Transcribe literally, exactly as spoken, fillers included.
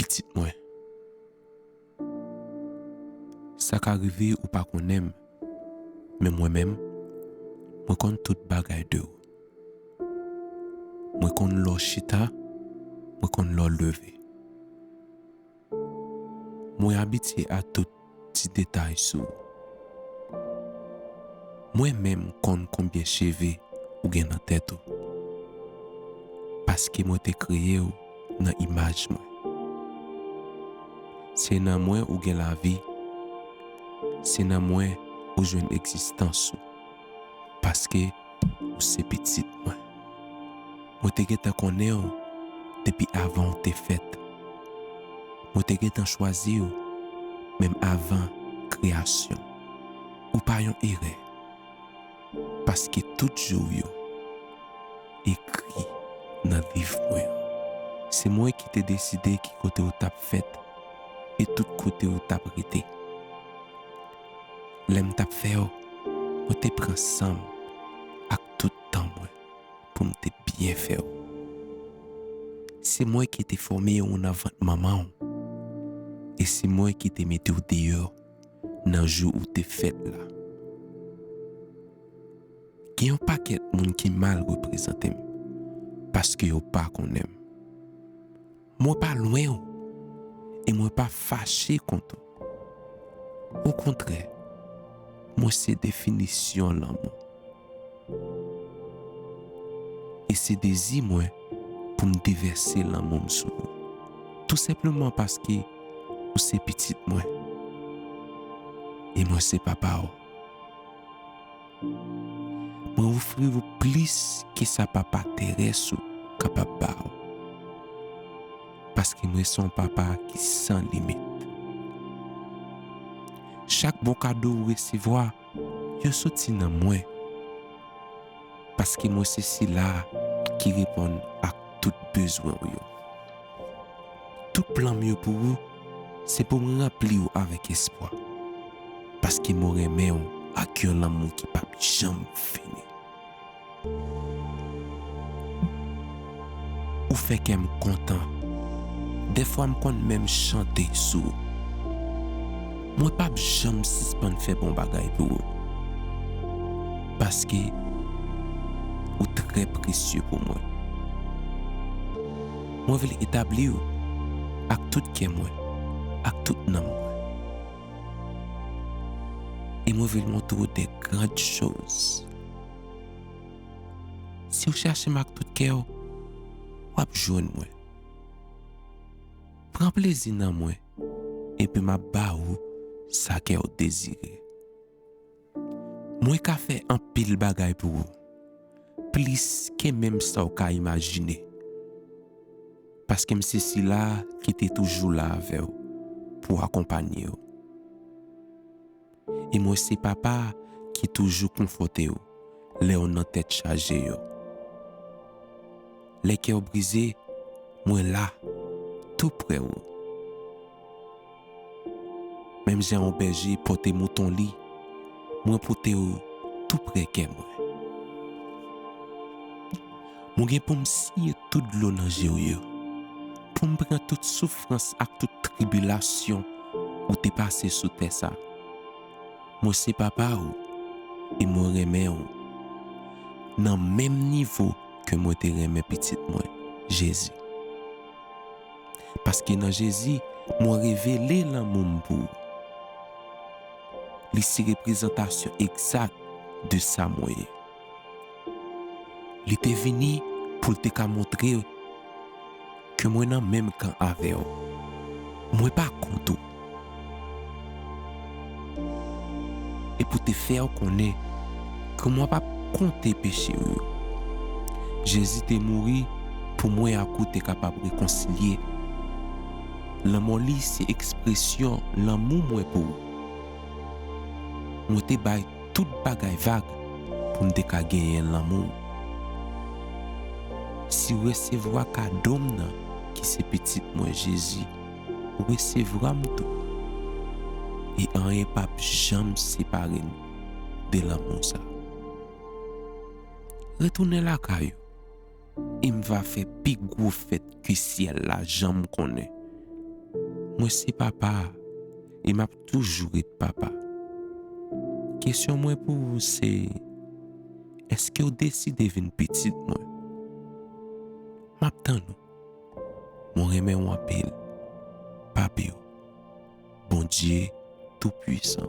pitit mwen. Sa ka rive ou pa konnen m, men mwen menm, mwen konn tout bagay de ou. Mwen konn lè w chita, mwen konn lè w leve. Mwen abitye a tout ti detay sou ou. Mwen menm konn konbyen cheve ou gen nan tèt ou. Paske mwen te kreye w nan imaj mwen. Se nan mwen ou gen lavi. Se nan mwen ou jwenn egzistans ou. Paske ou se pitit mwen. Mwen te gentan konnen w depi avan w te fèt. Mwen te gentan chwazi w menm avan kreyasyon. Ou pa yon erè. Paske tout jou w yo ekri nan liv mwen an. Se mwen ki te deside ki kote w t ap fèt e tout kote w t ap rete. Lè m t ap fè w, mwen te pran san m ak tout tan mwen pou m te byen fè w. Se mwen ki te fòme w nan vant manman w, e se mwen ki te mete w deyò nan jou ou te fèt la. Gen yon pakèt moun ki mal reprezante m, paske yo pa konnen m. Mwen pa lwen w, e mwen pa fache kont ou. Okontrè, mwen se definisyon lanmou. E se dezi mwen pou m devèse lanmou m sou ou. Tou senpleman paske ou se pitit mwen. E mwen se papa w. Mwen ofri w plis ke sa papa terès ou kapab ba w. Paske mwen se yon papa ki san limit. Chak bon kado ou resevwa, yo soti nan mwen. Paske mwen se sila ki reponn ak tout bezwen w yo. Tout plan m yo pou ou, se pou m ranpli w avèk espwa. Paske mwen renmen w ak yon lanmou ki p ap janm fini. Ou fè kè m kontan. Dèfwa m konn menm chante sou ou. Mwen p ap janm sispann fè bon bagay pou ou. Paske ou trè presye pou mwen. Mwen vle etabli w ak tout kè mwen, ak tout nanm mwen. E mwen vle montre w de grandes choses. Si w chache m ak tout kè w, w ap jwenn mwen. Pran plezi nan mwen, epi m ap ba ou sa kè w dezire. Mwen ka fè anpil bagay pou ou, plis ke menm sa w ka imajine. Paske m se sila ki te toujou la avè w pou akonpanye w. E mwen se papa ki toujou konfòte w lè w nan tèt chaje yo. Lè kè w brize, mwen la, tou prè w. Menm jan yon bèje pote mouton li, mwen pote w tou prè kè mwen. Mwen gen pou m siye tout dlo nan je w yo, pou m pran tout soufrans ak tout tribilasyon ou te pase sou tè sa. Mwen se papa w, e mwen renmen w nan menm nivo ke mwen te renmen pitit mwen, Jezi. Paske nan Jezi, mwen revele lanmou m pou ou. Li se reprezantasyon egzak de sa mwen ye. Li te vini pou l te ka montre ke mwen nan menm kan avè w. Mwen pa kont ou. E pou te fè w konnen ke mwen p ap konte peche w yo. Jezi te mouri pou mwen ak ou te kapab rekonsilye. Lanmò li se ekspresyon lanmou mwen pou ou. Mwen te bay tout bagay vag pou m te ka genyen lanmou w. Si w resevwa kado m nan, ki se pitit mwen Jezi, ou resevwa m tou. E anyen p ap janm separe n de lanmou sa. Retounen lakay ou, e m va fè pi gwo fèt ke syèl la janm konnen. Mwen se papa a, e m ap toujou ret papa. Kesyon mwen pou ou se, èske w deside vin pitit mwen? M ap tann ou. Mwen renmen w anpil. Papyo, Bondye Toupuisan.